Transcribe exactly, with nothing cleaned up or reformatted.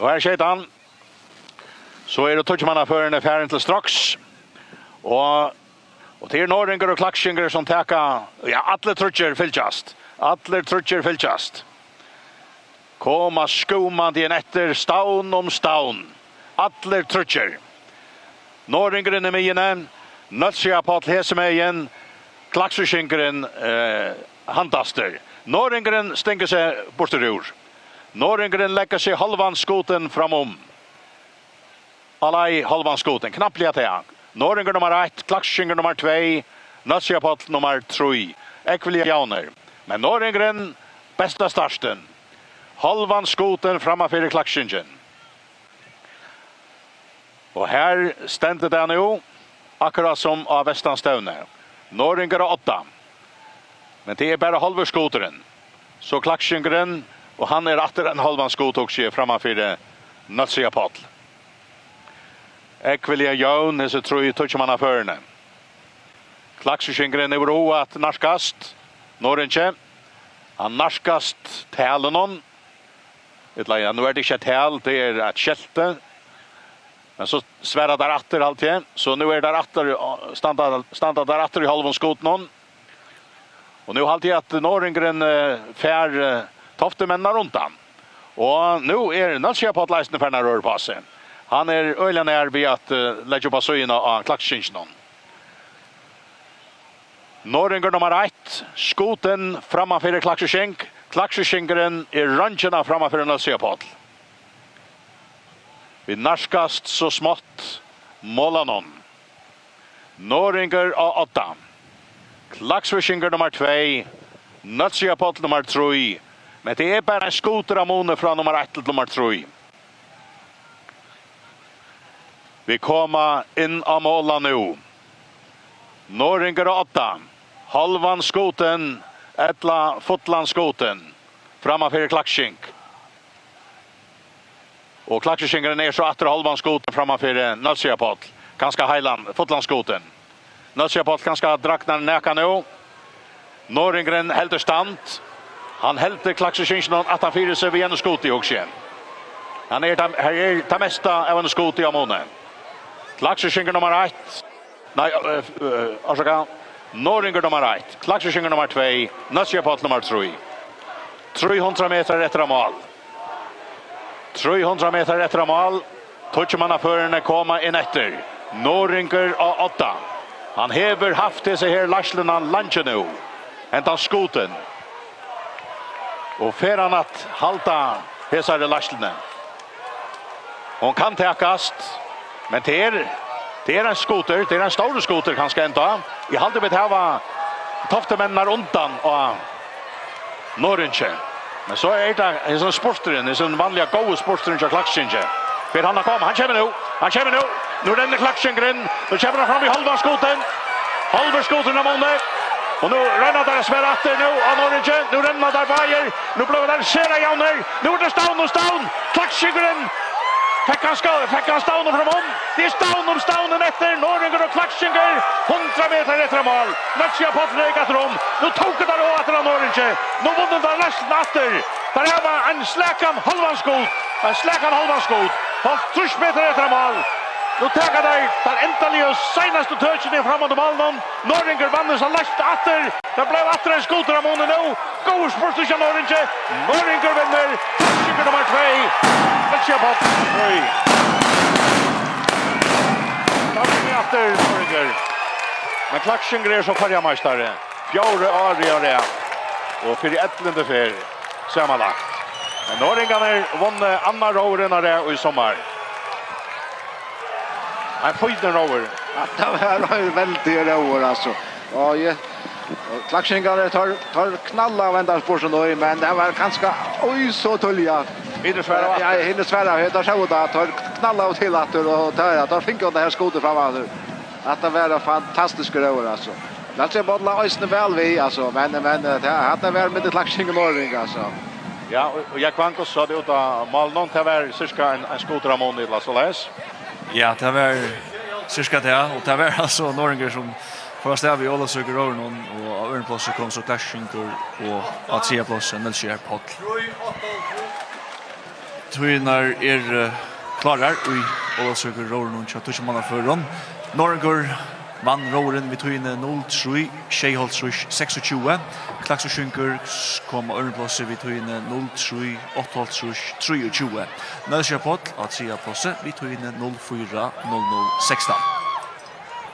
Og her skeyt hann. So eru tíggjumannaførini farin til straks. Og, og tað er Norðoyingur og Klaksvíkingur sum taka, ja, allir tríggir fylgjast. Allir tríggir fylgjast. Koma skúmandi inn eftir, stavn um stavn. Allir tríggir. Norðoyingurin í miðjuni, Nólsoyar Páll hesumegin, Klaksvíkingurin, eh, handastur. Norðoyingurin stingur seg burtur úr. Norðoyingurin leggur seg hálvan skutin framum. Á leið hálvan skutin, knappliga tað. Norðoyingur nummar eitt, Klaksvíkingur nummar tvey, Nólsoyar Páll nummar trý. Ógvuliga javnir. Men Norðoyingurin, besta startin. Hálvan skutin frammanfyri Klaksvíkingin. Og her stendur tað nú, akkurát sum á Vestanstevnu. Norðoyingur á odda. Men tað er bara hálvi skuturin. So Klaksvíkingurin, og hann er aftur ein hálvan skut, hugsi eg, frammanfyri Nólsoyar Páll. Ógvuliga javn, hesi trý tíggjumannaførini. Klaksvíkingurin hevur hug at nærkast Norðoyingi. Hann nærkast talinum. Ella, ja, nú er tað ikki eitt tal, tað er eitt skelti. Men so svara teir aftur, haldi eg. So nú eru teir aftur, standa, standa teir aftur í hálvum skutinum. Og nú haldi eg at Norðoyingurin, eh, fær, eh, Toftumenninar undan. Og nú er Nólsoyar Páll eisini farin at røra uppá seg. Hann er øgiliga nær við at, eh, leggja upp á síðuna á Klaksvíkinginum. Norðoyingur nummar eitt, skutin frammanfyri Klaksvíking. Klaksvíkingurin er rongina frammanfyri Nólsoyar Páll. Vit nærkast so smátt molanum. Norðoyingur á odda. Klaksvíkingur nummar tvey. Nólsoyar Páll nummar trý. Men tað er bara ein skutur av muni frá nummar eitt til nummar trý. Vit koma inn á molan nú. Norðoyingur á odda. Hálvan skutin, ella fullan skutin. Frammanfyri Klaksvíking. Og Klaksvíkingurin er so aftur hálvan skutin frammanfyri Nólsoyar Páll. Kanska heilan, fullan skutin. Nólsoyar Páll kanska dragnar nakað nú. Norðoyingurin heldur stand. Hann heldur Klaksvíkinginum aftan fyri seg við einum skuti, hugsi eg. Hann er tað, her er tað mesta av einum skuti á muni. Klaksvíkingur nummar eitt. Nei, eh, eh, orsaka. Norðoyingur nummar eitt. Klaksvíkingur nummar tvey. Nólsoyar Páll nummar trý. Trý hundrað metrar eftir av mál. Trý hundrað metrar eftir av mál. Tíggjumannaførini koma inn eftir. Norðoyingur á odda. Hann hevur havt hesa her leiðsluna leingi nú. Hendan skutin. Og fer hann at halda hesari leiðsluni? Hon kann takast, men tað er, tað er ein skutur, tað er ein stórur skutur kanska enntá. Eg haldi, vit hava Toftumenninar undan á Norðoyingi. Men so er tað hesin spurturin, hesin vanliga góði spurturin hjá Klaksvíkingi. Fer hann at koma? Hann kemur nú, hann kemur nú. Nú rennur Klaksvíkingurin, nú kemur hann fram við hálvan skutin. Hálvur skuturin á muni. Og nú royna teir at svara aftur nú á Norðoyingi. Nú renna teir báðir. Nú blíva teir sera javnir. Nú er tað stavn og stavn. Klaksvíkingurin. Fekk hann skó-, fekk hann stavn framum? Tað er stavn um stavn eftir. Norðoyingur og Klaksvíkingur. Hundrað metrar eftir av mál. Nólsoyar Páll reyk aftur um. Nú tóku teir á aftur av Norðoyingi. Nú vunnu teir leiðsluna aftur. Teir hava ein slakan hálvan skut. Ein slakan hálvan skut. Hálvtrýss metrar eftir av mál. Nú taka teir teir endaligu og seinastu tøkini fram undir málinum. Norðoyingur vann hesa leiðsluna aftur. Tað bleiv aftur ein skutur av muni nú. Góður spurtur hjá Norðoyingi. Norðoyingur vinnur. Klaksvíkingur nummar tvey. Klaksvíkingur nummar tvey. Tá kemur aftur Norðoyingur. Men Klaksvíkingur er so føroyameistari. Fjórða árið á rað. Og fyri ellivtu ferð samanlagt. Men Norðoyingarnir vunnu annan róðurin á rað í summar. Ein fínur róður. Ja, tað var ein veldigur róður, altso. Og eg, og Klaksvíkingarnir, teir, teir knalla av enda spursin í, men tað var kanska, oj, so tíðliga. Hinir svara ja, aftur. Hinir svara, ja, teir sóu tað, teir knalla av til aftur, og teir, ja, teir fingu tað her skotið fram aftur. Hatta var ein fantastiskur róður, altso. Nólsoyar Páll eisini væl við, altso, men, men, eh, tað, hatta var millum Klaksvíking og Norðoying, altso. Ja, og, og Jógvan, hvussu sá tað út á málinum? Tað var cirka ein, ein skutur av muni, ella soleiðis? Ja, tað var cirka tað, og tað var altso Norðoyingur, sum fór avstað við Ólavsøkuróðrinum, og á øðrum plássi kom so Klaksvíkingur, og á triðja plássi Nólsoyar Páll. Tíðirnar eru klárar í Ólavsøkuróðrinum hjá Tíggju manna førum. Norðoyingur vann róðurin við tíðini null trý sjeyoghálvtrýss seksogtjúgu. Klaksvíkingur kom á øðrum plássi við tíðini null trý áttaoghálvtrýss trýogtjúgu. Nólsoyar Páll á triðja plássi við tíðini null fýra null null sekstan.